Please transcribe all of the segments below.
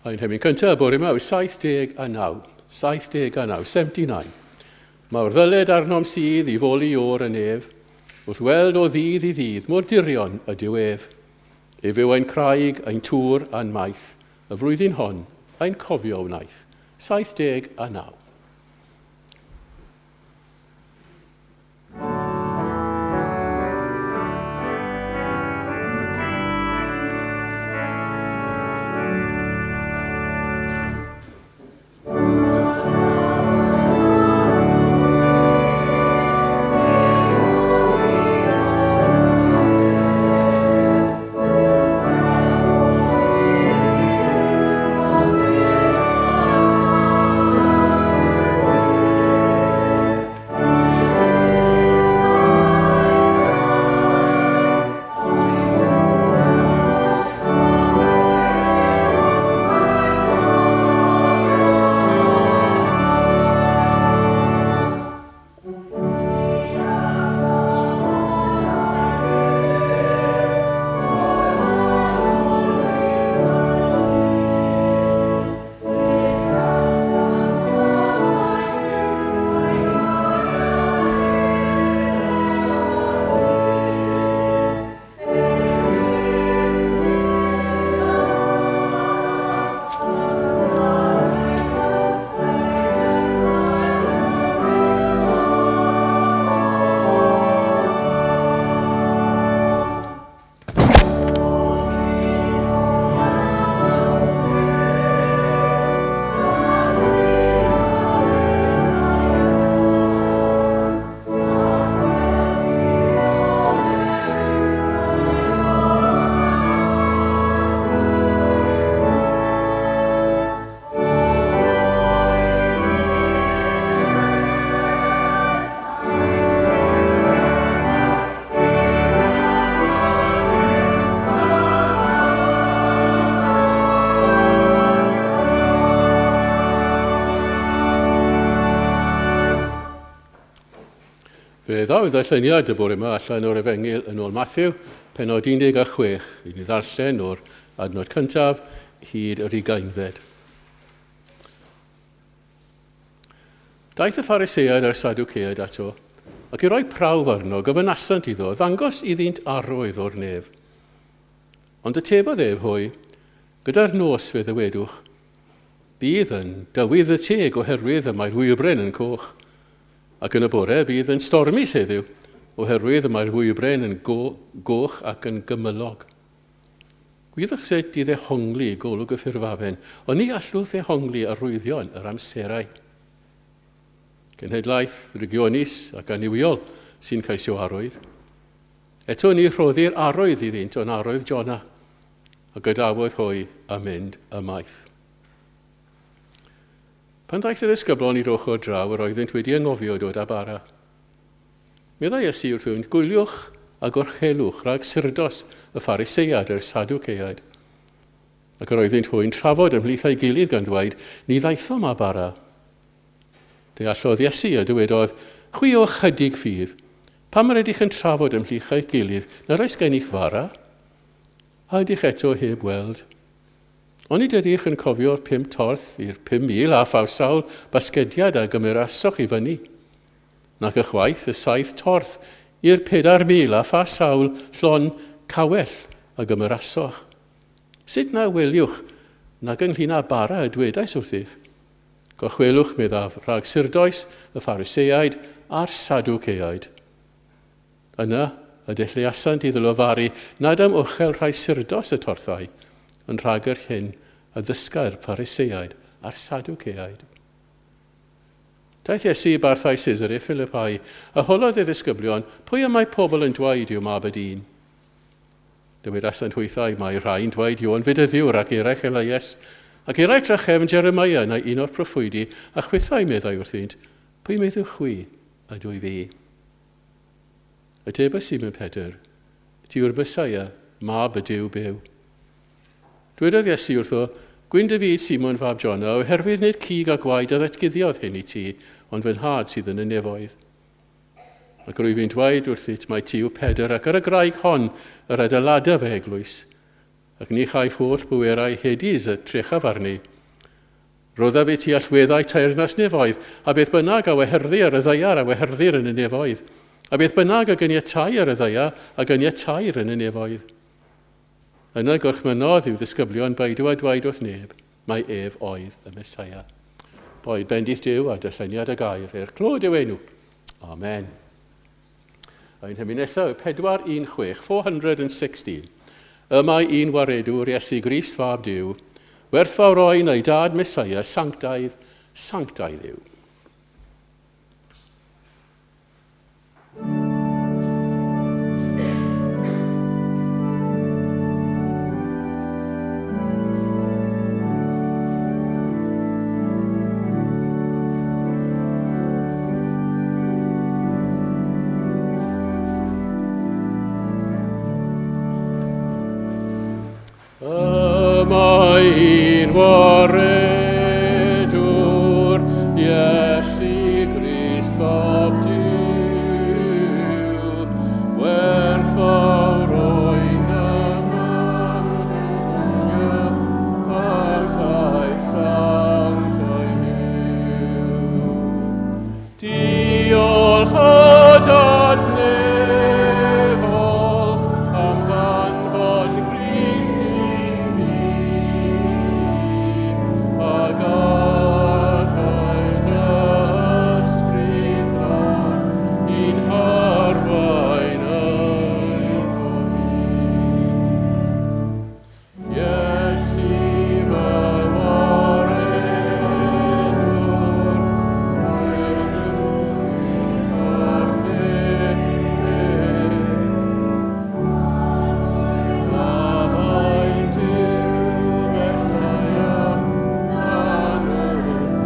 Ein hemyn cyntaf y bore yma yw 79. 79, 79. Mawr ddyled arnom sydd i foli o'r y nef, wrth weld o ddydd i ddydd mor dirion ydyw ef. Ef yw ein craig, ein tŵr a'n maeth, y flwyddyn hon, ein cofio wnaeth. 79. Fe ddaw yn ddarlleniad y bore yma allan o'r Efengyl yn ôl Matthew, penod 16, i ni ddarllen o'r adnod cyntaf hyd yr ugeinfed. Daeth y Phariseaid a'r Sadwceaid ato, ac i roi prawf arno, gofynasant iddo ddangos iddynt arwydd o'r nef. Ond atebodd ef hwy, gyda'r nos fe ddywedwch, bydd yn dywydd y teg oherwydd y mae'r wybren yn coch, ac yn y bore bydd yn stormus heddiw, oherwydd y mae'r wybren yn go goch ac yn gymylog. Gwyddwch sut i ddehongli golwg y ffurfafen, ond ni allwch ddehongli arwyddion yr amserau. Cenhedlaeth rygionus ac annuwiol sy'n ceisio arwydd. Eto ni rhoddir arwydd iddynt ond arwydd Jona, a gadawodd hwy a mynd ymaith. Pan ddaeth y ddisgyblon i'r ochr draw, yr oeddynt wedi anghofio dod â bara. Meddai Iesu wrthynt, Gwyliwch a gorchelwch rhag surdos y Phariseaid a'r Sadwceaid. Ac yr oeddynt hwy'n trafod ymhlith ei gilydd gan ddweud, Ni ddaethom â bara. Deallodd Iesu a dywedodd, Chwi o ychydig ffydd, pam yr ydych yn trafod ymhlith eich gilydd nad oes gennych fara? A ydych eto heb weld? Onid ydych yn cofio'r 5 torth i'r 5,000 a pha sawl basgediad a gymerasoch i fyny? Nac ychwaith y 7 torth i'r 4,000 a pha sawl llon cawell a gymerasoch? Sut na weliwch nag ynglyn â bara y dwedais wrthych? Gochwelwch, meddaf, rhag surdoes y Phariseaid a'r Sadwceaid. Yna y delluasant i ddylofaru nad am uchel rhai surdos y torthau, yn rhag yr hyn a ddysgai'r Phariseaid a'r Sadwceaid. Daeth Iesu i barthau Caesarea Philippi, a holodd ei ddisgyblion, pwy y mae pobl yn dweud yw mab y dyn? Dywedasant hwythau, mae rhai'n dweud Ioan Fedyddiwr ac eraill Elias, ac eraill drachefn Jeremiah neu un o'r proffwydi, a chwithau meddai wrthynt, pwy meddwch chwi ydw i fi? Atebodd Simon Pedr, Ti yw'r Mesaia, mab y Duw byw. Dwedodd Iesu wrtho, Gwyn dy fyd, Simon fab Jona, oherwydd nid cig a gwaed a ddatguddiodd hyn i ti, ond fy nhad sydd yn y nefoedd. Ac rwyf i'n dweud wrthyt, mai ti yw Pedr, ac ar y graig hon yr adeiladaf fy eglwys, Ac ni chaiff holl bwerau Hades y trechaf arni. Roddaf i ti allweddau teyrnas nefoedd, a beth bynnag a weherddi ar y ddaear a weherddir yn y nefoedd, a beth bynnag a gyniatai ar y ddaear a gyniatair yn y nefoedd. Yna gorchmynodd i'w ddisgyblion beidio â dweud wrth neb, mai ef oedd y Meseia. Boed bendith Duw a darlleniad y gair er clod i'w enw. Amen. Ein hymyn nesaf yw 416, 416. Y mae un waredwr, Iesu Grist fab Duw, werthfawr oen ei dad Meseia, sanctaidd, sanctaidd yw. Y mae un waredwr, Iesu Grist fab Duw, werthfawr oen y sanctaidd, sanctaidd yw. Diolch y Dad nefol am ddanfon Crist i'n byd, a gadael dy ysbryd glân i'n harwain yn o hyd. Iesu fy waredwr, gweddwyd ar neb. Fabain Duw, Meseia, anwyd ei hun.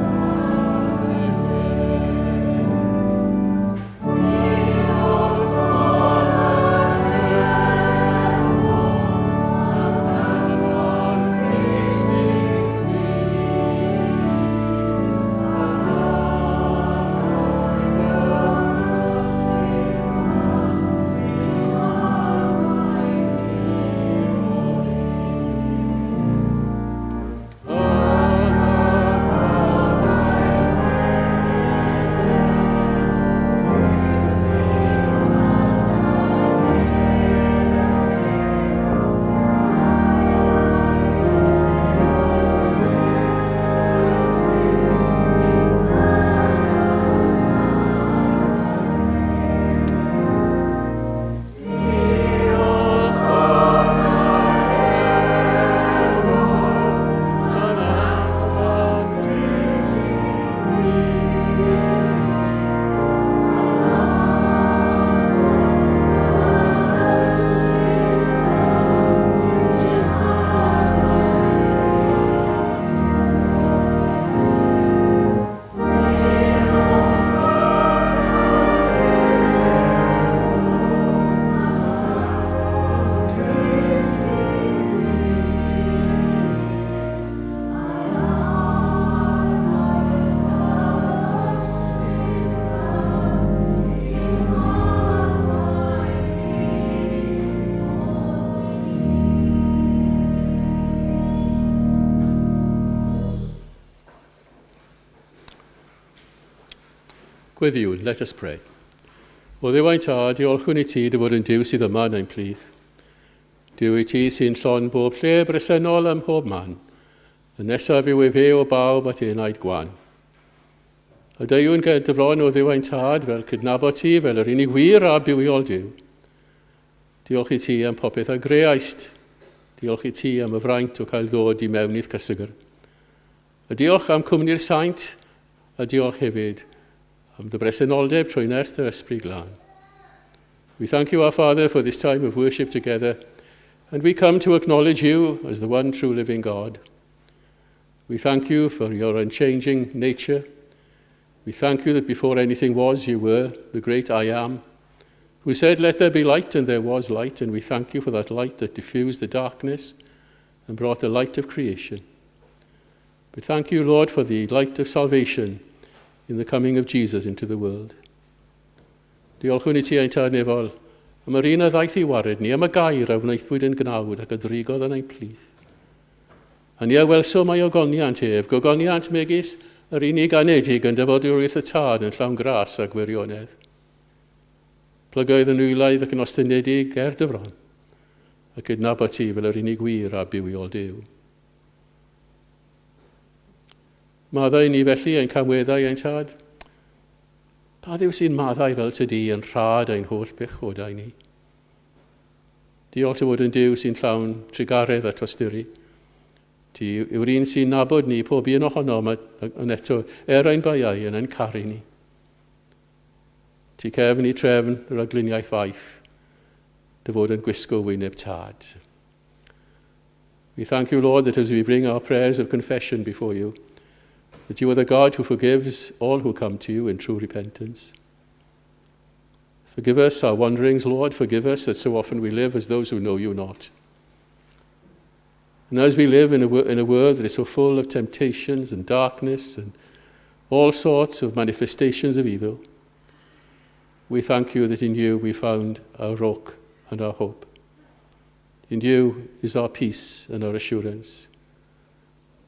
Gweddïwn, let us pray. O Dduw ein Tad, diolchwn i ti dy fod yn Duw sydd yma yn ein plith. Duw i ti sy'n llon bob lle bresennol ym mhob man. Y nesaf yw efe o bawb at enaid gwan. A deuwn ger dy fron o Dduw ein Tad, fel cydnabod ti fel yr unig wir a bywiol Duw. Diolch i ti am popeth a greaist. Diolch i ti am y fraint o cael ddod i mewn i'th cysegr. A diolch am cwmni'r saint, a diolch hefyd am dy bresenoldeb trwy nerth yr Ysbryd Glân. We thank you, our Father, for this time of worship together, and we come to acknowledge you as the one true living God. We thank you for your unchanging nature. We thank you that before anything was, you were the great I Am, who said, Let there be light, and there was light, and we thank you for that light that diffused the darkness and brought the light of creation. But thank you, Lord, for the light of salvation in the coming of Jesus into the world. Diolchwn i ti ein Tad nefol Am yr un a ddaeth i wared ni, am y gair a wnaethpwyd yn gnawd ac a drigodd yn ein plith. A ni a welsom ei ogoniant ef, gogoniant megis yr unig anedig yn dyfod wrth y Tad yn llawn gras a gwirionedd. Plygoedd yn wylaidd ac yn ostynedig ger dy fron, a cydnabod ti fel yr unig wir a bywiol Duw. Maddau ni felly ein camweddau ein tad. Pa Dduw sy'n maddau fel tydi yn rhad ein holl bechodau ni? Diolch dy fod yn Duw sy'n llawn trugaredd a tosturi. Ti yw'r un sy'n nabod ni, pob un ohonom, yn eto, er ein baiau, yn ein caru ni. Ti cefn i trefn rhagluniaeth faith, dy fod yn gwisgo wyneb tad. We thank you, Lord, that as we bring our prayers of confession before you, that you are the God who forgives all who come to you in true repentance. Forgive us our wanderings, Lord. Forgive us that so often we live as those who know you not. And as we live in a world that is so full of temptations and darkness and all sorts of manifestations of evil, we thank you that in you we found our rock and our hope. In you is our peace and our assurance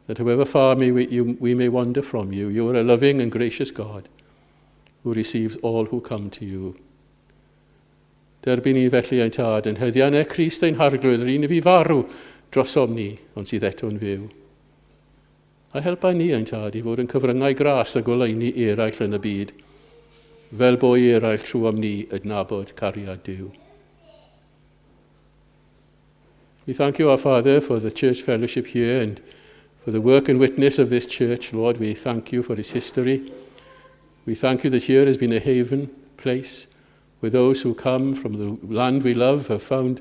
that however far we may wander from you, you are a loving and gracious God who receives all who come to you. Derbyn ni felly ein tad yn heddiannau Crist ein harglwydd, yr un i fi farw drosom ni, ond sydd eto'n fyw. A helpa ni ein tad i fod yn cyfryngau gras a goleuni eraill yn y byd, fel bo i eraill trwom ni adnabod cariad Duw. We thank you, our Father, for the church fellowship here and for the work and witness of this church, Lord. We thank you for its history. We thank you that here has been a haven place where those who come from the land we love have found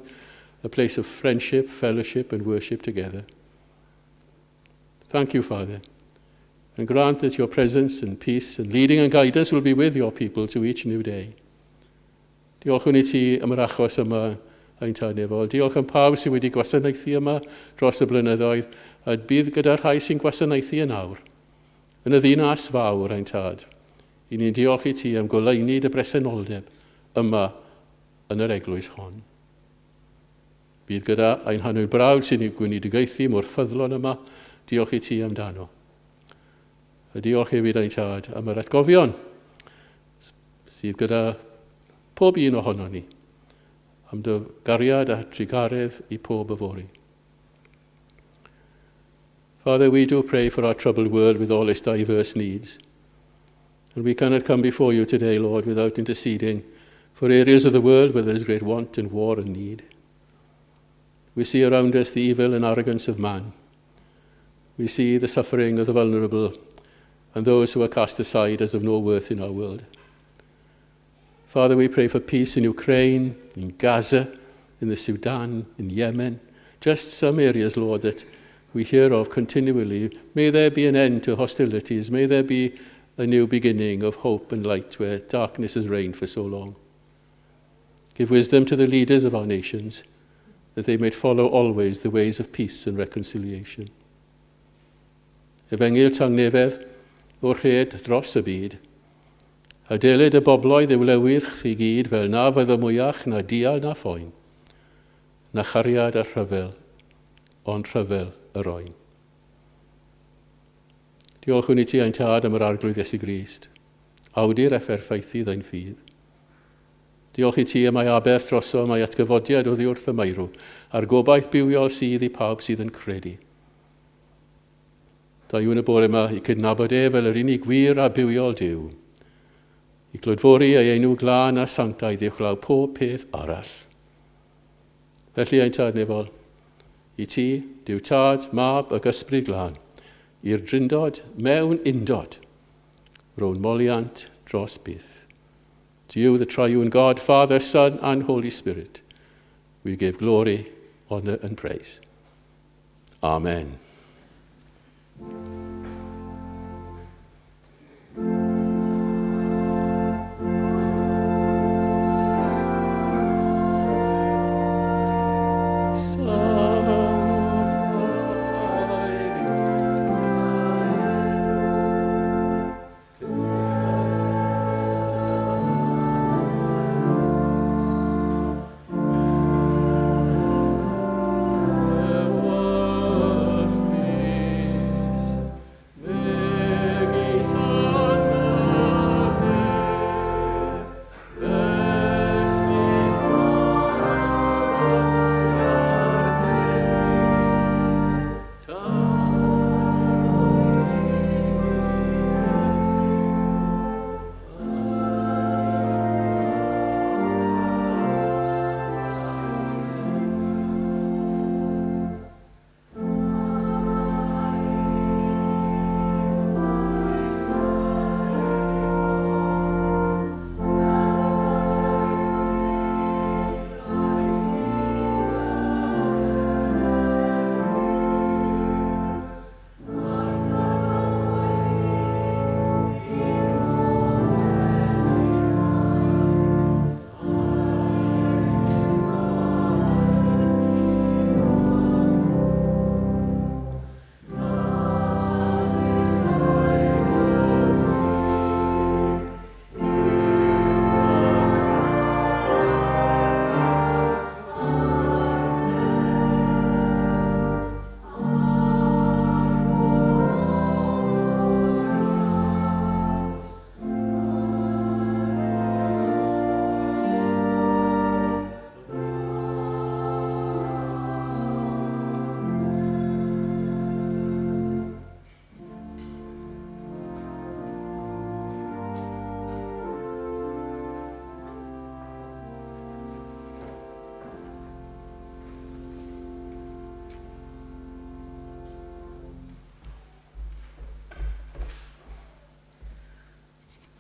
a place of friendship, fellowship, and worship together. Thank you, Father, and grant that your presence and peace and leading and guidance will be with your people to each new day. Diolchwn i ti am yr achos yma ein tad nefol. Diolch am pawb sydd wedi gwasanaethu yma dros y blynyddoedd, a bydd gyda'r rhai sy'n gwasanaethu yn awr. Yn y ddinas fawr ein tad, i ni'n diolch i ti am goleuni dy bresenoldeb yma yn yr eglwys hon. Bydd gyda ein hanwyl brawd sy'n ei gweinidogaethu mor ffyddlon yma, diolch i ti amdano. A diolch hefyd ein tad am yr atgofion sydd gyda pob un ohono ni, am dy gariad a trugaredd i pob yfory. Father, we do pray for our troubled world with all its diverse needs. And we cannot come before you today, Lord, without interceding for areas of the world where there is great want and war and need. We see around us the evil and arrogance of man. We see the suffering of the vulnerable and those who are cast aside as of no worth in our world. Father, we pray for peace in Ukraine, in Gaza, in the Sudan, in Yemen, just some areas, Lord, that we hear of continually. May there be an end to hostilities. May there be a new beginning of hope and light where darkness has reigned for so long. Give wisdom to the leaders of our nations, that they may follow always the ways of peace and reconciliation. Efengyl tangnefedd o'r rhed dros y byd, a deled y bobloedd i'w lewyrch i gyd fel na fyddo mwyach na dial na phoen, na chariad a rhyfel, ond rhyfel yr oen. Diolchwn i ti ein tad am yr arglwydd Iesu Grist, awdur a pherffaithydd ein ffydd. Diolch i ti am ei aberth drosom a'i atgyfodiad oddi wrth y meirw, a'r gobaith bywiol sydd i pawb sydd yn credu. Da yw yn y bore yma i cydnabod e fel yr unig wir a bywiol Duw, i glodfori ei enw glân a sanctaidd uwchlaw pob peth arall. Felly ein tad nefol, i ti, Duw Tad, Mab ac Ysbryd Glân, i'r Drindod mewn undod, rown moliant dros byth. To you, the triune God, Father, Son, and Holy Spirit, we give glory, honor, and praise. Amen.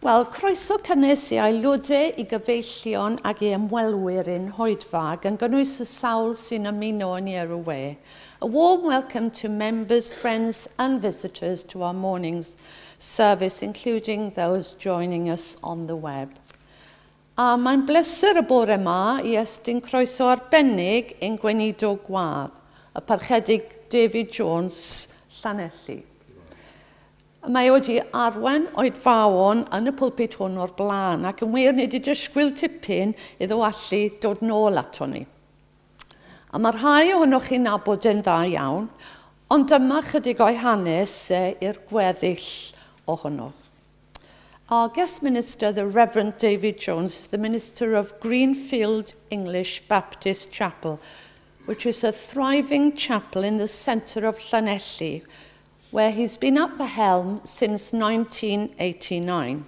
Wel, croeso cynnes i aelodau, i gyfeillion ac i ymwelwyr i'n hoedfa, gan gynnwys y sawl sy'n ymuno yn ar y we. A warm welcome to members, friends and visitors to our morning's service, including those joining us on the web. A mae'n bleser y bore yma i estyn croeso arbennig ein gweinidog gwadd, y parchedig David Jones, Llanelli. Mae wedi arwain oedfaon yn y pulpit hwn o'r blaen ac yn wir ni wedi disgwyl tipyn iddo allu dod nôl ato ni. A mae rhai ohonoch chi'n nabod e'n dda iawn, ond dyma chydig o'i hanes e i'r gweddill ohonoch. Our guest minister, the Reverend David Jones, is the minister of Greenfield English Baptist Chapel, which is a thriving chapel in the centre of Llanelli, where he's been at the helm since 1989.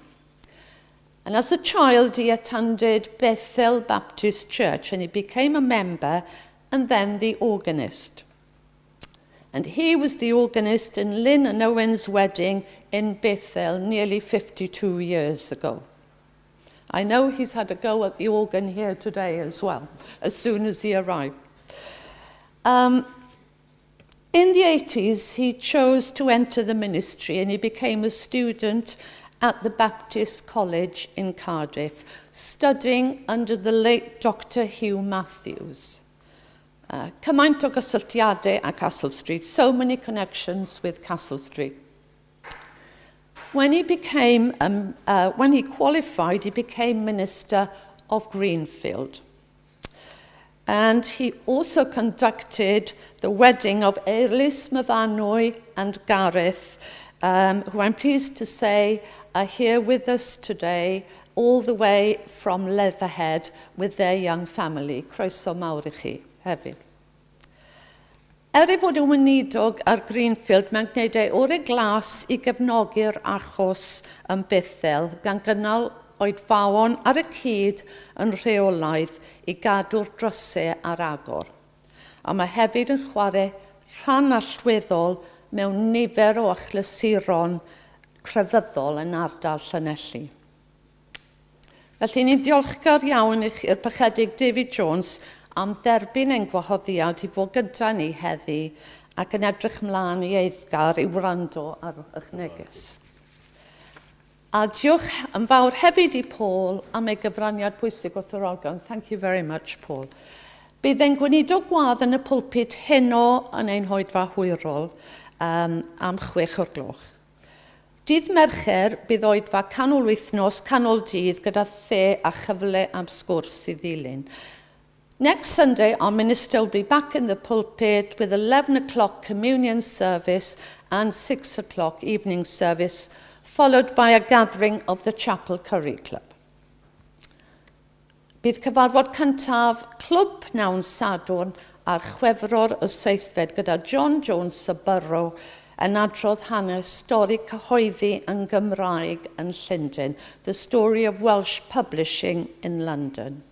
And as a child, he attended Bethel Baptist Church and he became a member and then the organist. And he was the organist in Lynn and Owen's wedding in Bethel nearly 52 years ago. I know he's had a go at the organ here today as well, as soon as he arrived. In the 80s, he chose to enter the ministry and he became a student at the Baptist College in Cardiff, studying under the late Dr. Hugh Matthews. Cymaint o gysylltiadau â Castle Street, so many connections with Castle Street. When he qualified, he became minister of Greenfield. And he also conducted the wedding of Eirlys Myfanwy and Gareth, who I'm pleased to say are here with us today, all the way from Leatherhead with their young family. Croeso mawr i chi hefyd. Er ei fod yn weinidog ar Greenfield, mae'n gwneud ei orau glas i gefnogi'r achos yn Bethel, gan gynnal oedfaon ar y cyd yn rheolaidd i gadw'r drysau ar agor. A mae hefyd yn chwarae rhan allweddol mewn nifer o achlysuron crefyddol yn ardal Llanelli. Felly ni'n diolchgar iawn i'r Parchedig David Jones am dderbyn ein gwahoddiad i fod gyda ni heddi ac yn edrych mlaen yn eiddgar i wrando ar eich neges. A diolch yn fawr hefyd i Paul am ei gyfraniad pwysig wrth yr organ. Thank you very much, Paul. Bydd ein gweinidog gwadd yn y pulpit heno yn ein hoedfa hwyrol am 6 o'r gloch. Dydd Mercher bydd oedfa canol wythnos, canol dydd gyda the a chyfle am sgwrs i ddilyn. Next Sunday, our minister will be back in the pulpit with 11 o'clock communion service and 6 o'clock evening service, followed by a gathering of the Chapel Curry Club. Bydd cyfarfod cyntaf Clwb Pnawn Sadwrn ar Chwefror y 7fed gyda John Jones y Borough yn adrodd hanes stori cyhoeddi yn Gymraeg yn Llundain, The Story of Welsh Publishing in London.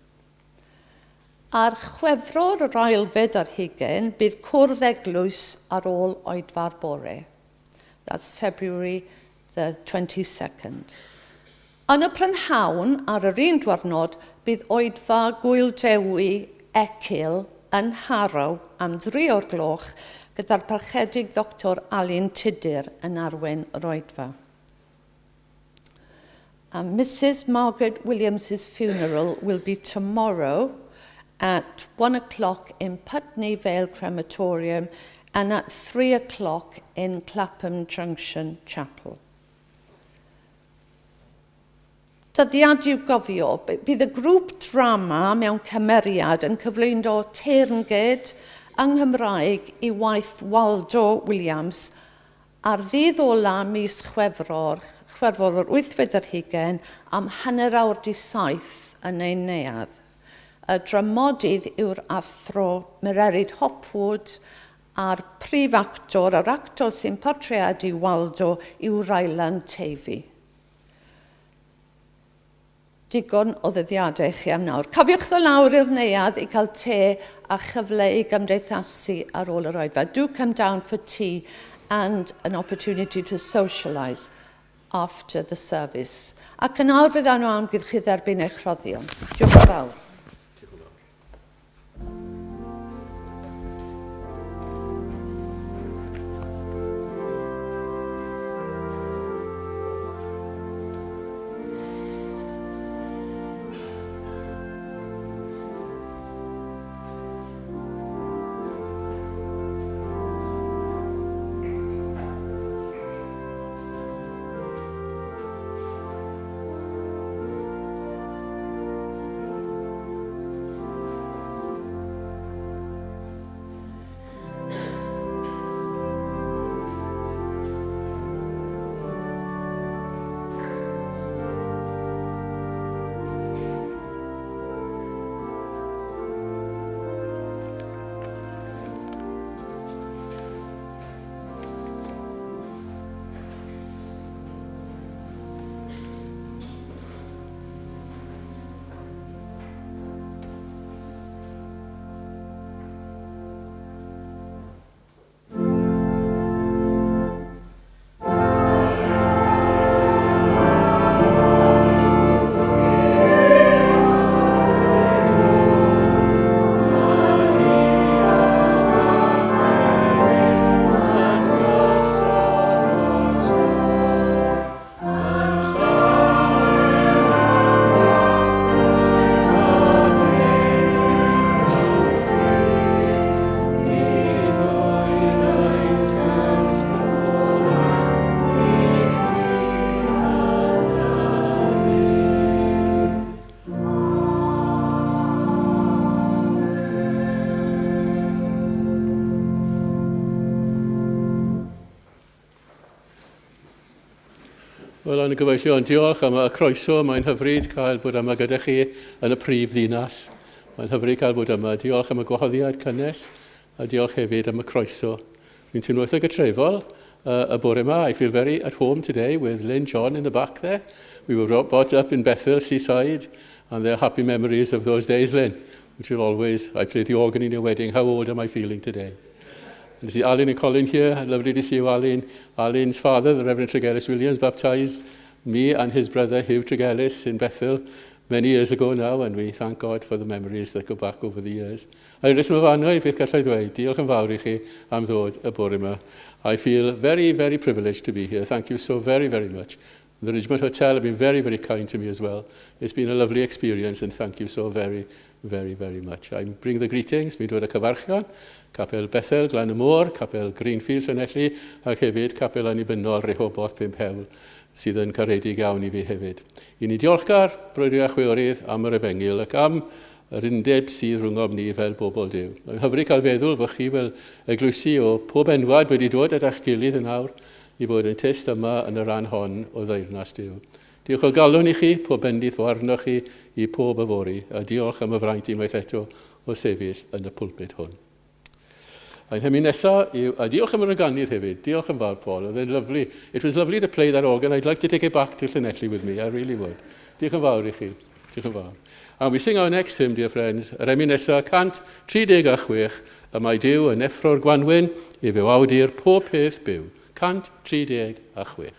Ar Chwefror yr 21st, bydd cwrdd eglwys ar ôl oedfa'r bore. That's February the 22nd. Yn y prynhawn, ar yr un diwrnod, bydd oedfa Gŵyl Dewi Ecil yn Harrow am 3 o'r gloch gyda'r parchedig Dr Alun Tudur yn arwain yr oedfa. And Mrs. Margaret Williams's funeral will be tomorrow at 1 o'clock in Putney Vale Crematorium and at 3 o'clock in Clapham Junction Chapel. Dyddiad i'w gofio, bydd y grŵp drama mewn cymeriad yn cyflwyno teyrnged yng Nghymraeg i waith Waldo Williams ar ddydd ola mis Chwefror, Chwefror yr 28, am 6:30 yn ein neuadd. Y dramodydd yw'r athro Mererid Hopwood a'r prif actor, yr actor sy'n portreadu Waldo, yw Ryland Teifi. Digon o ddyddiadau i chi am nawr. Cofiwch ddod lawr i'r neuadd i cael te a chyfle i gymdeithasu ar ôl yr oedfa. Do come down for tea and an opportunity to socialise. after the service. Ac yn awr fyddan nhw amgylch i dderbyn eich rhoddion. Diolch yn fawr. Wel, yn y gyfeillion, diolch am y croeso. Mae'n hyfryd cael bod yma gyda chi yn y prif ddinas. Mae'n hyfryd cael bod yma. Diolch am y gwahoddiad cynnes a diolch hefyd am y croeso. Fi'n teimlo eitha gytrefol y bore yma. I feel very at home today with Lynn John in the back there. We were brought up in Bethel, Seaside, and there are happy memories of those days, Lynn, which will always... I played the organ in your wedding. How old am I feeling today? And to see Alan and Colin here. Lovely to see you, Alan. Alan's father, the Reverend Tregellis Williams, baptised me and his brother Hugh Tregellis in Bethel many years ago now, and we thank God for the memories that go back over the years. Iris Myfanwy, beth gallai ddweud, diolch yn fawr i chi am ddod y bore yma. I feel very, very privileged to be here. Thank you so very, very much. The Ridgemont Hotel have been very, very kind to me as well. It's been a lovely experience, and thank you so very, very, very much. I bring the greetings, fi'n dod y cyfarchion, Capel Bethel, Glan y Môr, Capel Greenfield, Llanelli, ac hefyd Capel Annibynnol Rehoboth Pump Hewl, sydd yn caredig iawn i fi hefyd. I ni diolchgar, brodyr a chwiorydd, am yr efengyl ac am yr undeb sydd rhwngom ni fel bobl Duw. Mae'n hyfryd cael feddwl fod chi fel eglwysi o pob enwad wedi dod at eich gilydd yn awr i fod yn tyst yma yn y rhan hon o ddeyrnas Duw. Diolch o galon i chi, pob bendith fo arnoch chi i pob yfory, a diolch am y fraint unwaith eto o sefyll yn y pulpit hwn. Ein hymyn nesaf yw, a diolch am yr organydd hefyd, diolch yn fawr Paul, oedd e'n lovely. It was lovely to play that organ, I'd like to take it back to Llanelli with me, I really would. Diolch yn fawr i chi, diolch yn fawr. And we sing our next hymn, dear friends, yr emyn nesaf 136, y mae Duw yn effro'r gwanwyn, ef yw awdur pob peth byw. 136.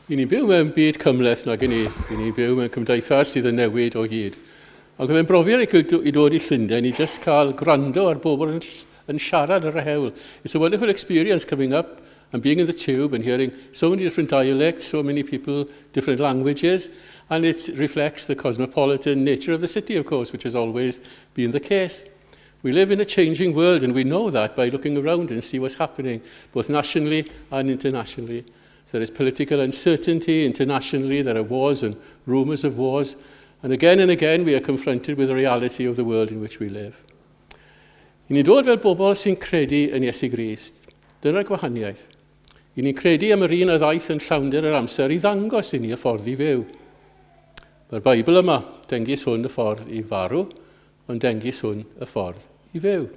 I ni'n byw mewn byd cymhleth nag i ni. I ni'n byw mewn cymdeithas sydd yn newid o hyd. Ac oedd e'n brofiad i dod i Llundain i just cael gwrando ar bobl yn siarad ar y hewl. It's a wonderful experience coming up and being in the tube and hearing so many different dialects, so many people, different languages, and it reflects the cosmopolitan nature of the city, of course, which has always been the case. We live in a changing world, and we know that by looking around and see what's happening, both nationally and internationally. There is political uncertainty internationally, there are wars and rumours of wars, and again we are confronted with the reality of the world in which we live. I ni'n dod fel bobl sy'n credu yn Iesu Grist. Dyna'r gwahaniaeth. I ni'n credu am yr un a ddaeth yn llawnder yr amser i ddangos i ni y ffordd i fyw. Mae'r Beibl yma, dengys hwn y ffordd i farw, ond dengys hwn y ffordd i fyw.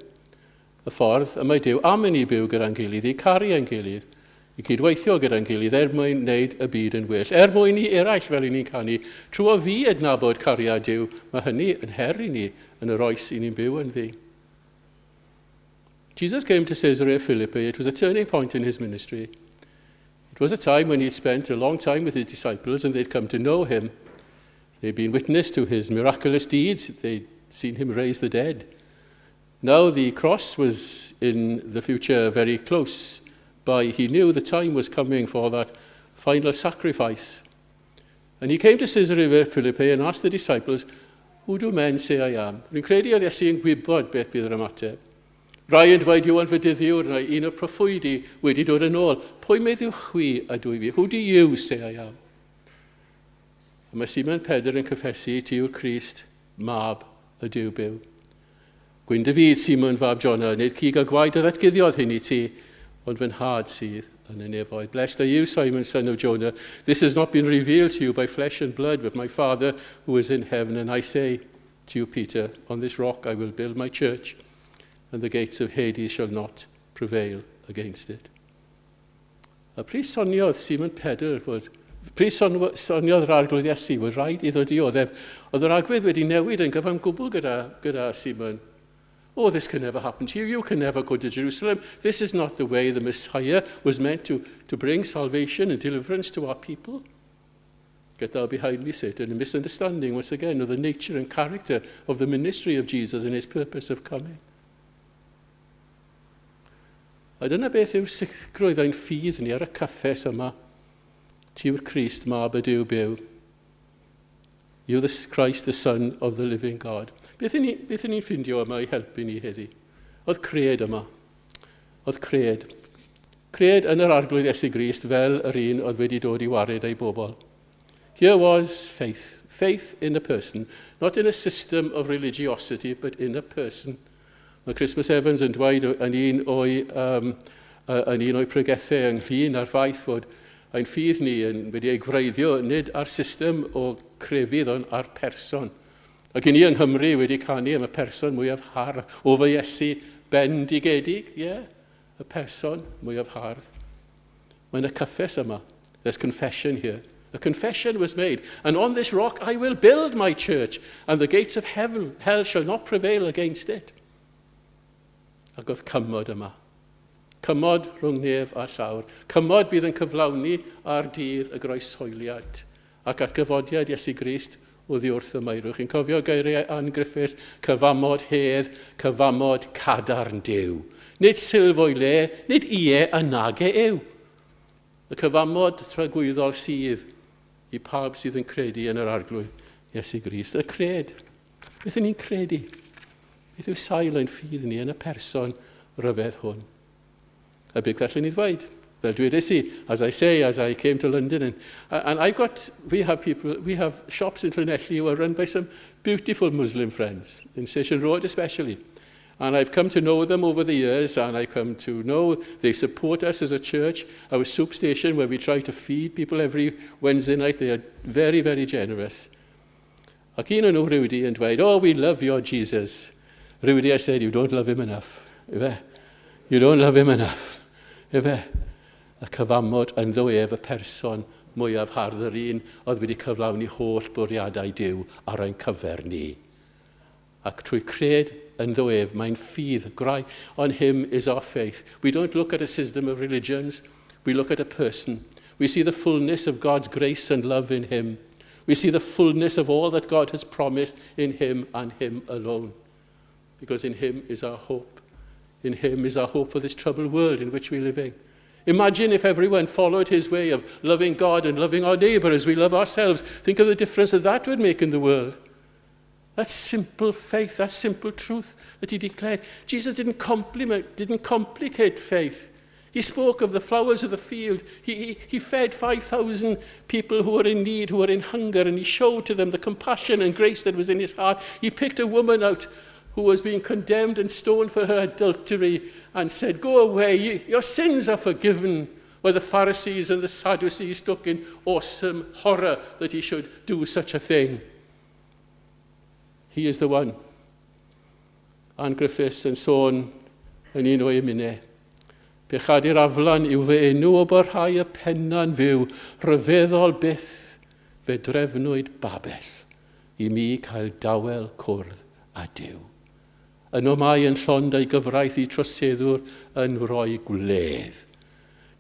Y ffordd y mae Duw am i ni byw gyda'n gilydd, i caru ein gilydd, i cydweithio gyda'n gilydd er mwyn wneud y byd yn well. Er mwyn i eraill fel i ni'n canu, trwy fi adnabod cariad Duw, mae hynny yn her i ni yn yr oes i ni'n byw ynddi. Jesus came to Caesarea Philippi. It was a turning point in his ministry. It was a time when he spent a long time with his disciples and they'd come to know him. They'd been witness to his miraculous deeds. They'd seen him raise the dead. Now the cross was in the future very close by. He knew the time was coming for that final sacrifice. And he came to Caesarea Philippi and asked the disciples, "Who do men say I am?" Rwy'n credu oedd Iesu yn gwybod beth bydd yr ymateb. Rai yn dweud Ioan Fedyddiwr, neu un o'r proffwydi wedi dod yn ôl. Pwy meddwch chwi ydw i fi? Who do you say I am? A mae Simon Pedr yn cyffesu, ti yw'r Crist, mab y Duw byw. Gwyn dy fyd, Simon fab Jona, nid cig a gwaed a ddatguddiodd hyn i ti, ond fy nhad sydd yn y nefoedd. Blessed are you, Simon, son of Jonah. This has not been revealed to you by flesh and blood, but my Father who is in heaven. And I say to you, Peter, on this rock I will build my church, and the gates of Hades shall not prevail against it. A pryd soniodd Simon Pedr fod, pryd soniodd yr Arglwydd Iesu fod rhaid iddo dioddef, oedd yr agwedd wedi newid yn gyfan gwbl gyda Simon. "Oh, this can never happen to you. You can never go to Jerusalem. This is not the way the Messiah was meant to bring salvation and deliverance to our people. Get thou behind me, Satan." A misunderstanding, once again, of the nature and character of the ministry of Jesus and his purpose of coming. A dyna beth yw'r sicrwydd ein ffydd ni ar y cyffes yma. Ti yw'r Crist, mab y Duw byw. You the Christ, the Son of the living God. Beth ni'n ffindio yma i helpu ni heddi? Oedd cred yma. Oedd cred. Cred yn yr Arglwydd Iesu Grist fel yr un oedd wedi dod i wared ei bobl. Here was faith. Faith in a person. Not in a system of religiosity, but in a person. Mae Christmas Evans yn dweud yn un o'i pregethau ynglyn â'r ffaith fod ein ffydd ni yn wedi ei gwreiddio nid ar system o crefydd ond ar person. Ac i ni yng Nghymru wedi canu am y person mwyaf hardd, o fy Iesu bendigedig, ie, yeah, y person mwyaf hardd. Mae'n y cyffes yma. There's confession here. A confession was made, "And on this rock I will build my church, and the gates of heaven, hell shall not prevail against it." Ac oedd cymod yma. Cymod rhwng nef a llawr. Cymod bydd yn cyflawni ar dydd y groeshoeliad ac atgyfodiad Iesu Grist oddi wrth y meirw. Chi'n cofio geiriau Ann Griffiths, cyfamod hedd, cyfamod cadarn Duw. Nid silff o'i le, nid ie a nage yw. Y cyfamod tragwyddol sydd i pawb sydd yn credu yn yr Arglwydd Iesu Grist. Y cred. Beth ni'n credu? Beth yw sail ein ffydd ni yn y person rhyfedd hwn? A beth gallwn ni ddweud? Fel dwedes i, as I say, as I came to London, and I got, we have people, we have shops in Llanelli who are run by some beautiful Muslim friends, in Station Road especially. And I've come to know them over the years, and I've come to know they support us as a church. Our soup station, where we try to feed people every Wednesday night, they are very, very generous. Ac un o'n nhw rhywdi yn dweud, "Oh, we love your Jesus." "Rhywdi," I said, "you don't love him enough." Ife? You don't love him enough. Ife? Y cyfamod ynddo ef y person mwyaf hardd yr un oedd wedi cyflawni holl bwriadau Duw ar ein cyfer ni. Ac trwy cred ynddo ef, mae'n ffydd. Gwrai, on him is our faith. We don't look at a system of religions, we look at a person. We see the fullness of God's grace and love in him. We see the fullness of all that God has promised in him and him alone. Because in him is our hope. In him is our hope for this troubled world in which we live in. Imagine if everyone followed his way of loving God and loving our neighbour as we love ourselves. Think of the difference that that would make in the world. That simple faith, that simple truth that he declared. Jesus didn't complicate faith. He spoke of the flowers of the field. He fed 5,000 people who were in need, who were in hunger, and he showed to them the compassion and grace that was in his heart. He picked a woman out who was being condemned and stoned for her adultery and said, "Go away, your sins are forgiven." Where the Pharisees and the Sadducees took in awesome horror that he should do such a thing. He is the one. Ann Griffiths yn sôn yn un o'i emynau. Pechadur aflan yw fy enw o barhau y penna'n fyw, rhyfeddol byth fe drefnwyd Babell i mi cael dawel cwrdd â Duw. Yno mae yn llond ei gyfraith i troseddwr yn rhoi gwledd.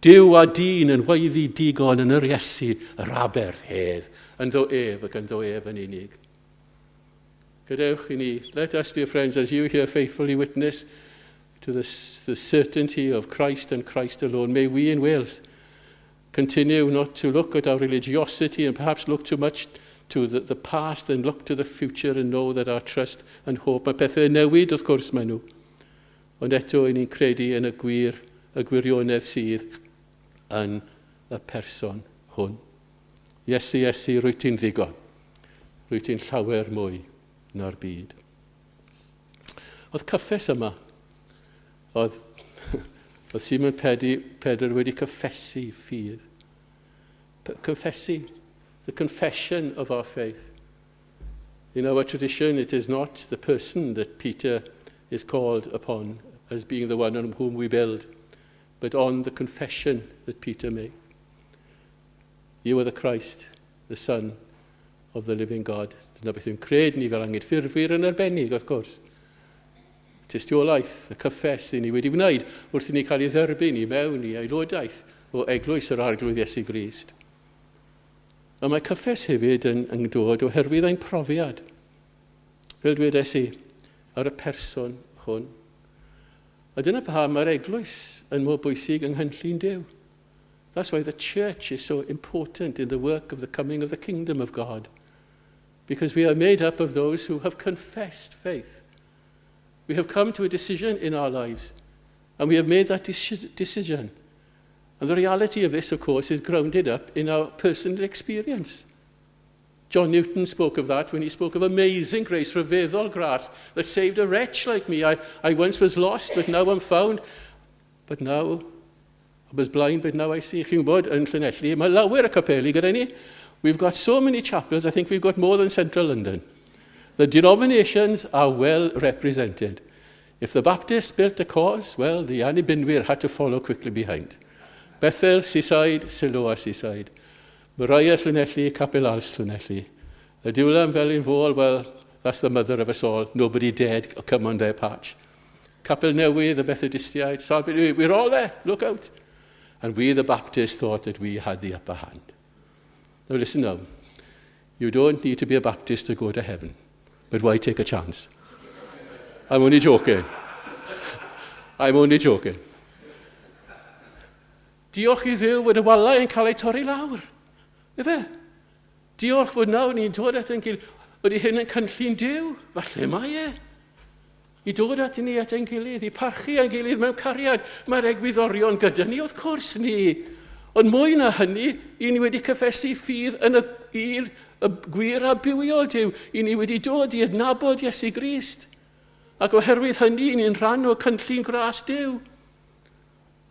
Duw a dyn yn weiddi digon yn yr Iesu yr aberth hedd, ynddo ef ac ynddo ef yn unig. Gadewch i ni, let us, dear friends, as you here faithfully witness to the certainty of Christ and Christ alone, may we in Wales continue not to look at our religiosity and perhaps look too much to the past and look to the future and know that our trust and hope, mae pethau newid wrth gwrs maen nhw, ond eto i ni'n credu yn y gwir, y gwirionedd sydd yn y person hwn. Iesu, Iesu, rwyt ti'n ddigon. Rwyt ti'n llawer mwy na'r byd. Oedd cyffes yma. Oedd Simon Pedr wedi cyffesu ffydd. Confessu. The confession of our faith. In our tradition, it is not the person that Peter is called upon as being the one on whom we build, but on the confession that Peter made. You are the Christ, the Son of the living God. Dyna beth yw'n cred ni fel anghydffurfwyr yn arbennig, wrth gwrs. Tystiolaeth, y cyffes i ni wedi wneud wrth i ni cael ei dderbyn i mewn i aelodaeth o eglwys yr Arglwydd Iesu Grist. A mae cyffes hefyd yn dod oherwydd ein profiad. Fel dwedes i, ar y person hwn. A dyna paham mae'r eglwys yn mor bwysig yng nghynllun Duw. That's why the church is so important in the work of the coming of the kingdom of God. Because we are made up of those who have confessed faith. We have come to a decision in our lives, and we have made that decision. And the reality of this, of course, is grounded up in our personal experience. John Newton spoke of that when he spoke of amazing grace, rhyfeddol gras, that saved a wretch like me. I once was lost, but now I'm found. But now I was blind, but now I see. Chi'n gwybod, yn Llanelli, mae lawer y capeli gyda ni. We've got so many chapels, I think we've got more than central London. The denominations are well represented. If the Baptists built a cause, well, the Annibynwyr had to follow quickly behind. Bethel, Seaside, Siloa, Seaside. Moriah, Llanelli, Capel Als, Llanelli. Y Diwlan Felinfoel, well, that's the mother of us all. Nobody dared come on their patch. Capel Newydd, the Methodistiaid, Salvation, we're all there, look out. And we, the Baptists, thought that we had the upper hand. Now listen now, you don't need to be a Baptist to go to heaven, but why take a chance? I'm only joking. I'm only joking. Diolch i Dduw fod y walau yn cael ei torri lawr. Ife? Diolch fod nawr ni'n dod at ein gilydd. Ydy hyn yn cynllun Duw? Falle mae e. I dod at ni at ein gilydd, i parchu ein gilydd mewn cariad. Mae'r egwyddorion gyda ni, wrth cwrs ni. Ond mwy na hynny, i ni wedi cyffesu ffydd yn y gwir a bywiol Duw. I ni wedi dod i adnabod Iesu Grist. Ac oherwydd hynny, i ni'n rhan o cynllun gras Duw.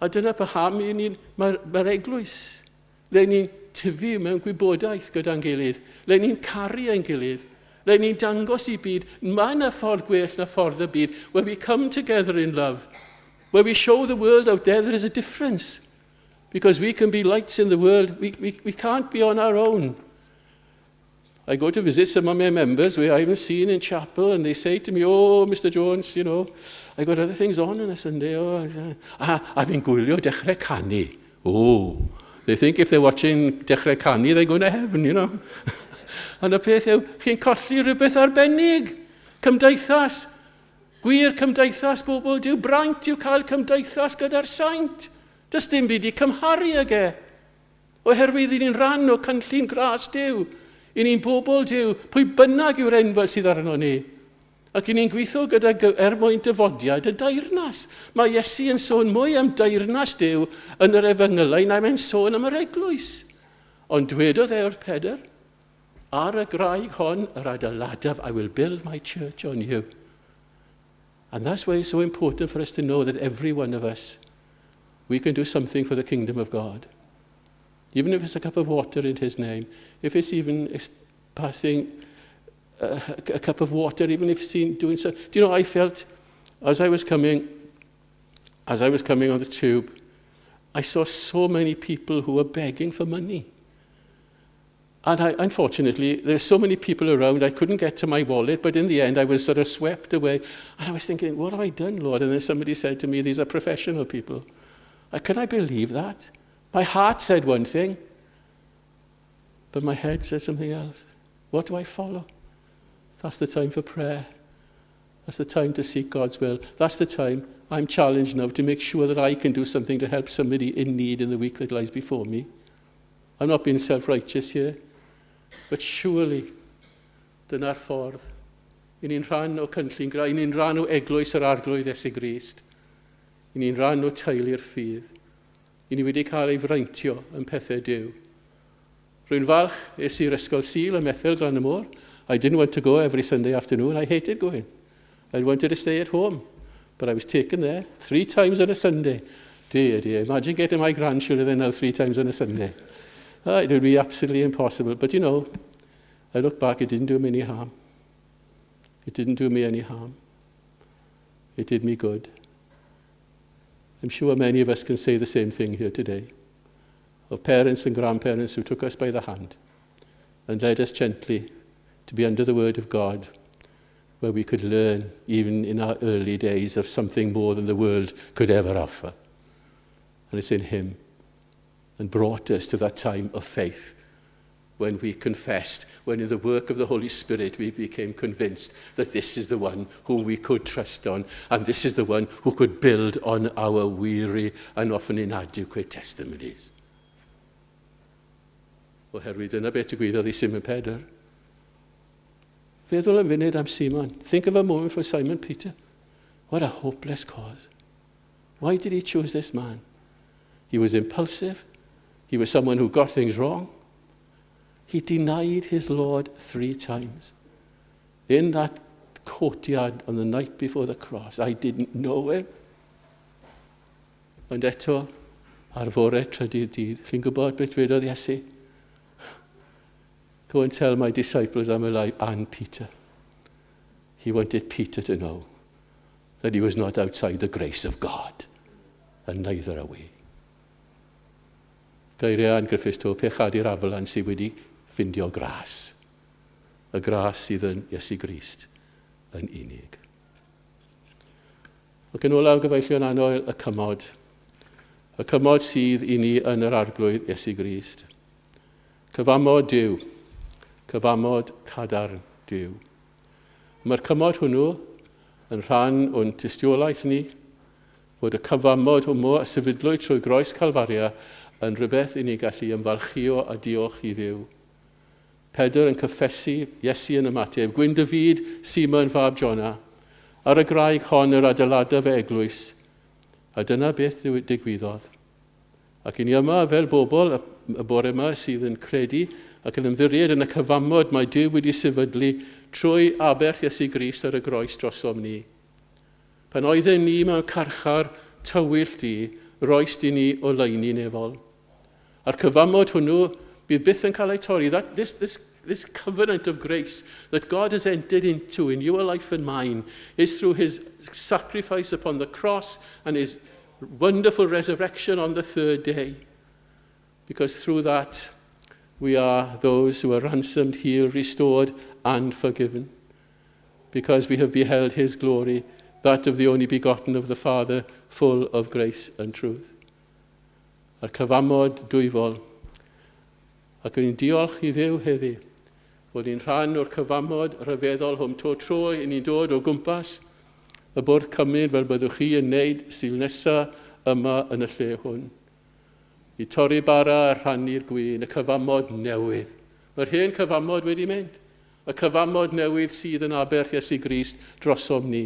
A dyna paham mae'r eglwys, le ni'n tyfu mewn gwybodaeth gyda'n gilydd, le ni'n caru ein gilydd, le ni'n dangos i byd, mae yna ffordd gwell na ffordd y byd, where we come together in love, where we show the world out there there is a difference. Because we can be lights in the world, we can't be on our own. I go to visit some of my members who I haven't seen in chapel, and they say to me, "Oh, Mr. Jones, you know, I got other things on a Sunday. Oh, a fi'n gwylio dechrau canu. Oh, They think if they're watching Dechrau Canu, they're going to heaven. Ond y peth yw, chi'n colli rhywbeth arbennig. Cymdeithas. Gwir cymdeithas bobl Duw. Braint yw cael cymdeithas gyda'r saint. Does dim byd i cymharu ag e. Oherwydd i ni'n rhan o cynllun gras Duw. I ni'n bobl Duw, pwy bynnag yw'r enw sydd arno ni. Ac i ni'n gweithio gyda er mwyn dyfodiad y deyrnas. Mae Iesu yn sôn mwy am deyrnas Duw yn yr efengylau na mae'n sôn am yr eglwys. Ond dwedodd e wrth Pedr, "Ar y graig hon yr adeiladaf, I will build my church on you." And that's why it's so important for us to know that every one of us, we can do something for the kingdom of God. Even if it's a cup of water in his name, if it's even passing a cup of water, even if seen doing so. Do you know, I felt as I was coming on the tube, I saw so many people who were begging for money. And I, unfortunately, there's so many people around, I couldn't get to my wallet, but in the end, I was sort of swept away. And I was thinking, "What have I done, Lord?" And then somebody said to me, "These are professional people." Can I believe that? My heart said one thing, but my head said something else. What do I follow? That's the time for prayer. That's the time to seek God's will. That's the time I'm challenged now to make sure that I can do something to help somebody in need in the week that lies before me. I'm not being self-righteous here, but surely dyna'r ffordd. I ni'n rhan o cynllun gras, i ni'n rhan o eglwys yr Arglwydd Iesu Grist. I ni'n rhan o teulu'r ffydd. I ni wedi cael ei freintio yn pethau Duw. Rwy'n falch es i'r ysgol Sul ym Methel Glan y Môr. I didn't want to go every Sunday afternoon. I hated going. I wanted to stay at home. But I was taken there three times on a Sunday. Dear, dear, imagine getting my grandchildren there now three times on a Sunday. It would be absolutely impossible. But I look back, it didn't do me any harm. It didn't do me any harm. It did me good. I'm sure many of us can say the same thing here today, of parents and grandparents who took us by the hand and led us gently to be under the word of God, where we could learn, even in our early days, of something more than the world could ever offer. And it's in him and brought us to that time of faith when we confessed, when in the work of the Holy Spirit we became convinced that this is the one whom we could trust on, and this is the one who could build on our weary and often inadequate testimonies. Oherwydd dyna beth digwyddodd i Simon Pedr. Feddwl am funud am Simon. Think of a moment for Simon Peter. What a hopeless cause. Why did he choose this man? He was impulsive. He was someone who got things wrong. He denied his Lord three times. In that courtyard on the night before the cross, "I didn't know him." Ond eto, ar fore trydydd dydd, chi'n gwybod beth wedodd Iesu? "Go and tell my disciples I'm alive, and Peter." He wanted Peter to know that he was not outside the grace of God, and neither are we. Geiriau Ann Griffiths to, pechadur aflan sydd wedi ffindio gras. Y gras sydd yn Iesu Grist yn unig. Ac yn olaf, gyfeillion annwyl, y cymod. Y cymod sydd i ni yn yr Arglwydd Iesu Grist. Cyfamod Duw. Cyfamod cadarn Duw. Mae'r cymod hwnnw yn rhan o'n tystiolaeth ni fod y cyfamod hwnnw a sefydlwyd trwy groes Calfaria yn rhywbeth i ni gallu ymfalchio a diolch i Dduw. Pedr yn cyffesu, Iesu yn ymateb, "Gwyn dy fyd, Simon fab Jona, ar y graig hon yr adeiladaf fy eglwys." A dyna beth digwyddodd. Ac i ni yma fel bobl y bore yma sydd yn credu ac yn ymddiried yn y cyfamod mae Duw wedi sefydlu trwy aberth Iesu Grist ar y groes drosom ni. Pan oedden ni mewn carchar tywyll du, roes di ni oleuni nefol. A'r cyfamod hwnnw bydd byth yn cael ei torri. This covenant of grace that God has entered into in your life and mine is through his sacrifice upon the cross and his wonderful resurrection on the third day. Because through that, we are those who are ransomed, healed, restored, and forgiven. Because we have beheld his glory, that of the only begotten of the Father, full of grace and truth. A'r cyfamod dwyfol. Ac o'n i'n diolch i Dduw heddi fod ni'n rhan o'r cyfamod rhyfeddol hwn to tro i ni'n dod o gwmpas y bwrdd cymun fel byddwch chi yn wneud Sul nesa yma yn y lle hwn. I torri bara a rhannu'r gwin, y cyfamod newydd. Mae'r hen cyfamod wedi mynd. Y cyfamod newydd sydd yn aberth Iesu Grist drosom ni.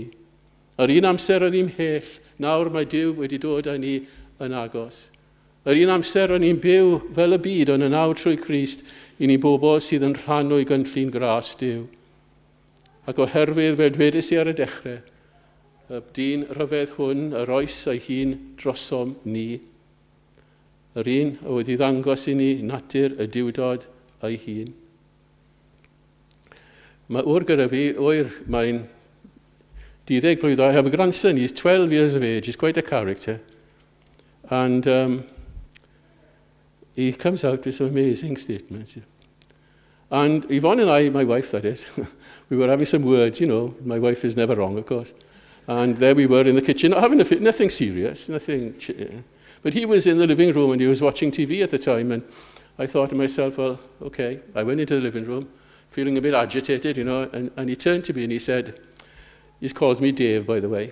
Yr un amser o'n i'n mhell, nawr mae Duw wedi dod â ni yn agos. Yr un amser o'n i'n byw fel y byd, ond yn awr trwy Crist, i ni bobl sydd yn rhan o'i gynllun gras Duw. Ac oherwydd, fel dwedais i ar y dechrau, y dyn rhyfedd hwn, yr oes ei hun drosom ni, yr un a wedi ddangos i ni natur y Duwdod ei hun. Mae ŵyr gyda fi, ŵyr, mae'n 12 blwydd. I have a grandson, he's 12 years of age, he's quite a character. And he comes out with some amazing statements. And Yvonne and I, my wife that is, we were having some words. My wife is never wrong, of course. And there we were in the kitchen, having a fit, nothing serious, nothing. But he was in the living room and he was watching TV at the time. And I thought to myself, well, okay. I went into the living room, feeling a bit agitated, and he turned to me and he said, he calls me Dave, by the way.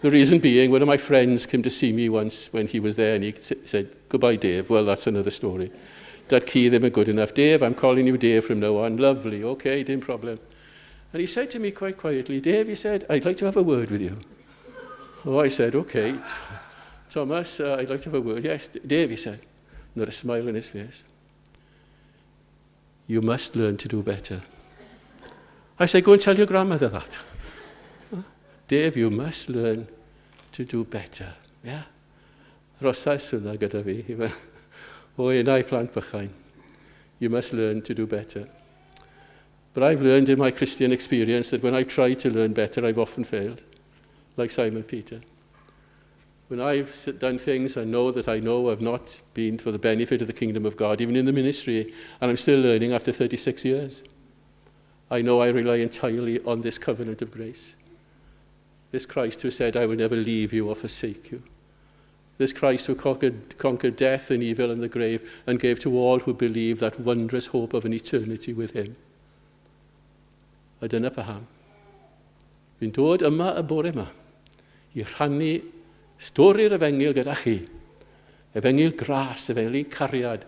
The reason being, one of my friends came to see me once when he was there and he said, "Goodbye, Dave." Well, that's another story. Dad-cu ddim yn good enough. "Dave, I'm calling you Dave from now on." "Lovely, okay, dim problem." And he said to me quite quietly, "Dave," he said, "I'd like to have a word with you." Oh, I said, "Okay. Thomas, I'd like to have a word." "Yes, Dave," he said, not a smile on his face. "You must learn to do better." I said, "Go and tell your grandmother that. Dave, you must learn to do better." Yeah. Rosais hwnna gyda fi. O enau plant bychain. You must learn to do better. But I've learned in my Christian experience that when I've tried to learn better, I've often failed, like Simon Peter. When I've done things I know that I know have not been for the benefit of the kingdom of God, even in the ministry, and I'm still learning after 36 years. I know I rely entirely on this covenant of grace. This Christ who said, "I will never leave you or forsake you." This Christ who conquered death and evil and the grave and gave to all who believe that wondrous hope of an eternity with him. A dyna paham. Fi'n dod yma y bore yma i rhannu stori'r efengyl gyda chi. Efengyl gras, efengyl cariad,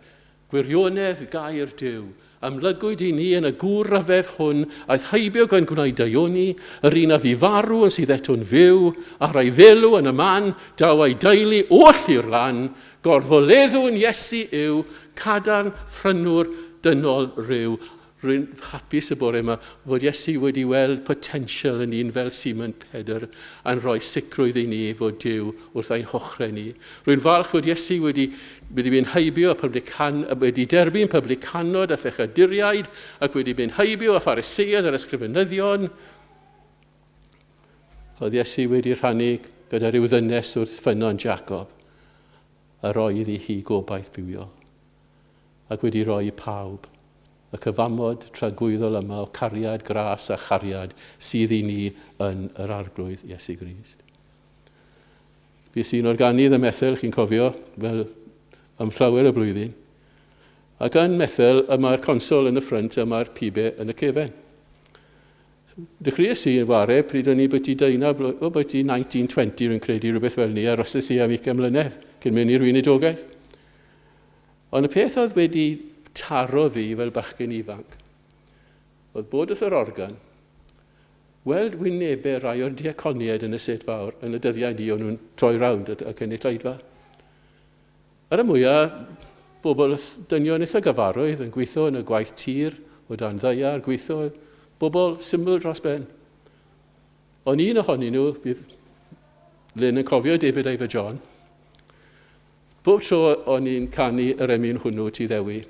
gwirionedd gair Duw, amlygwyd i ni yn y gŵr rhyfedd hwn, aeth heibio gan gwneud daioni, yr un a fu farw yn sydd eto'n fyw, ar ei ddelw yn y man, daw ei deulu oll i'r lan, gorfoleddwn Iesu yw, cadarn phrynwr dynol ryw. Rwy'n hapus y bore yma fod Iesu wedi weld potensial yn un fel Simon Pedr a'n rhoi sicrwydd i ni fod Duw wrth ein hochrau ni. Rwy'n falch fod Iesu wedi mynd heibio a publican, wedi derbyn publicanod a phechaduriaid ac wedi mynd heibio a Phariseaid a'r ysgrifenyddion. Oedd Iesu wedi rhannu gyda rhyw ddynes wrth ffynnon Jacob a roi iddi hi gobaith bywiol ac wedi rhoi i pawb y cyfamod tragwyddol yma o cariad, gras a chariad sydd i ni yn yr Arglwydd Iesu Grist. Bues i'n organydd ym Methel, chi'n cofio, fel am llawer y blwyddyn. Ac yn Methel, y mae'r consol yn y ffrynt a mae'r pibe yn y cefen. Dechreuais i yn ware pryd o'n i byti deuna, o byti 1920 rwy'n credu, rhywbeth fel ni, arhoses i am 20 mlynedd cyn mynd i'r weinidogaeth. Ond y peth oedd wedi taro fi fel bachgen ifanc oedd bod wrth yr organ, weld wynebau rai o'r diaconiaid yn y set fawr yn y dyddiau ni o'n nhw'n troi rownd y cynulleidfa. Ar y mwyaf, bobl dynion eitha gyfarwydd yn gweithio yn y gwaith tir o dan ddaear, gweithio, bobl syml dros ben. Ond un ohonyn nhw, bydd Lynn yn cofio David Ivor John, bob tro o'n i'n canu yr emyn hwnnw Ti Ddewi,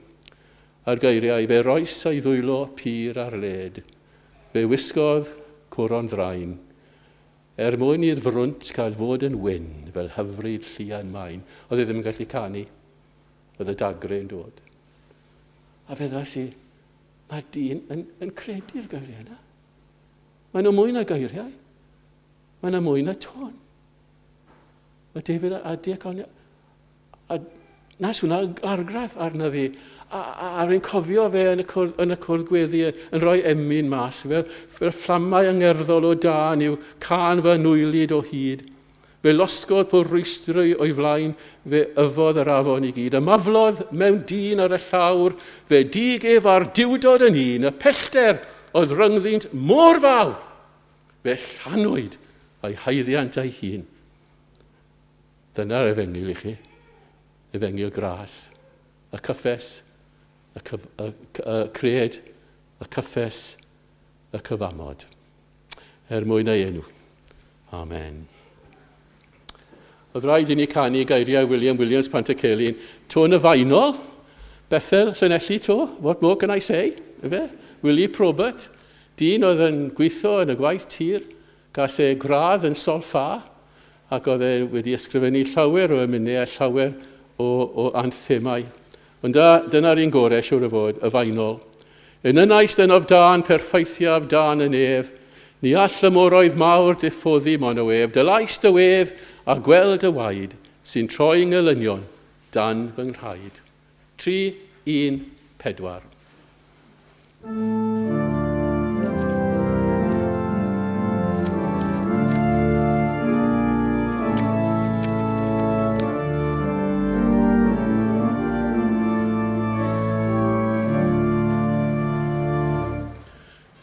a'r geiriau, "Fe roes ei ddwylo pur ar led, fe wisgodd coron ddrain, er mwyn i'r frwnt cael fod yn wyn fel hyfryd llian main." Oedd e ddim yn gallu canu, oedd y dagre yn dod. A fe ddweud i, mae'r dyn yn credu'r geiriau yna. Mae nhw mwy na geiriau. Mae yna mwy na tôn. Mae David a diaconia. A Nas hwnna argraff arna fi. A, a, a rwy'n cofio fe yn y cwrdd, yn y cwrdd gweddi yn rhoi emyn mas, fel, fel fflamau angerddol o dân yw cân fy nwylyd o hyd. Fe losgodd pob rwystrwy o'i flaen, fe yfodd yr afon i gyd. Ymaflodd mewn dyn ar y llawr, fe dig ef a'r duwdod yn un, y pellter oedd rhyngddynt mor fawr. Fe llanwyd a'i haeddiant ei hun. Dyna'r efengyl i chi. Efengyl gras. Y cyffes, y, cyf, y, y cred, y cyffes, y cyfamod. Er mwyn ei enw. Amen. Oedd rhaid i ni canu geiriau William Williams Pantycelyn, to yn y fainol, Bethel, Llanelli to, what more can I say? Efe? Willie Probert, dyn oedd yn gweithio yn y gwaith tir, gas e gradd yn solfa, ac oedd e wedi ysgrifennu llawer o emynau a llawer o, o anthemau. Ond da, dyna'r un gorau, siwr o fod, y fainol. Yn ynais dynof dân, perffaithiaf dân y nef, ni all y moroedd mawr diffoddi mon o ef, dylais dy wedd a gweld y waed sy'n troi ngelynion dan fy nghraed. 3, 1, 4.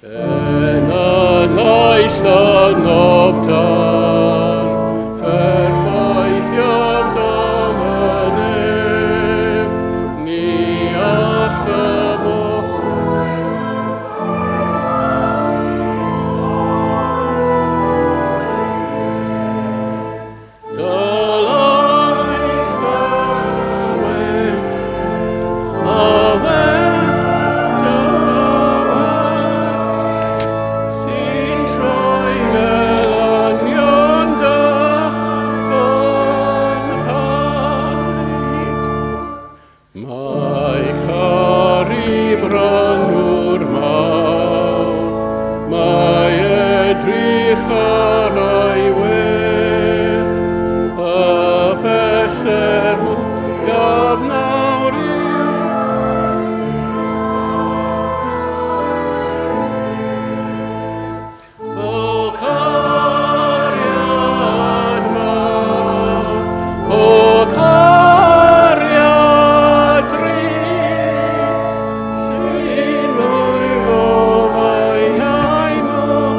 Yn y noes ynof tân, Perffaithiaf dan y nef, ni all y Mae caru brannwr mawr, mae edrych ar ei wedd, y pleser mwyaf nawr yw O cariad mawr, o cariad drud, sy'n mwy foddau a'i mor.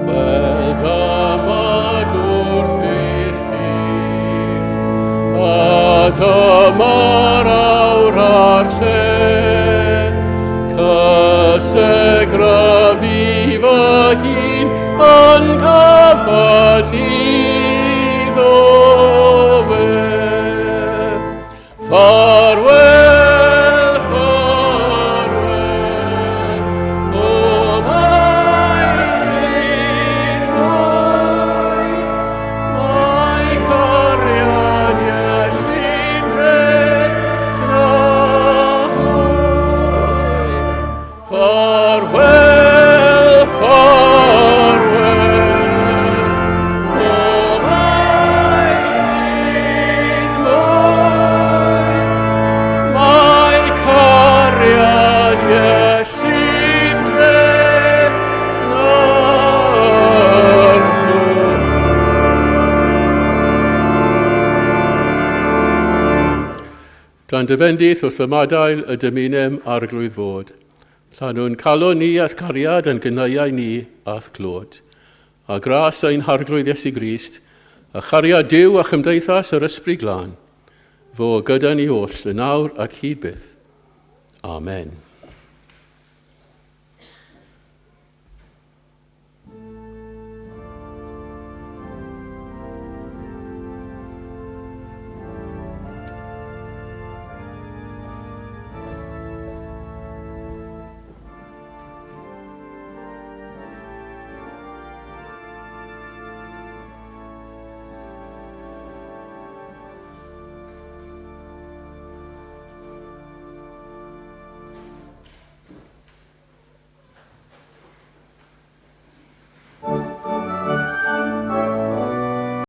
Wel dyma gwrth i chi, a dyma'r awr a'r lle, cysegraf i fy hun yn gyfan iddo fe. Ffarwel, ffarwel, o mae un mwy, mae cariad Iesu'n drech na hwy. Ffarwel, ffarwel, o mae un mwy, mae cariad Iesu'n drech na'r hwy. Dan dy fendith wrth ymadael y dymunem arglwydd fod. Llanw'n calon ni a'th cariad yn gynneuau ni a'th glod. A gras ein Harglwydd Iesu Grist, a chariad Duw a chymdeithas yr Ysbryd Glân, fo gyda ni oll yn awr ac hyd byth. Amen.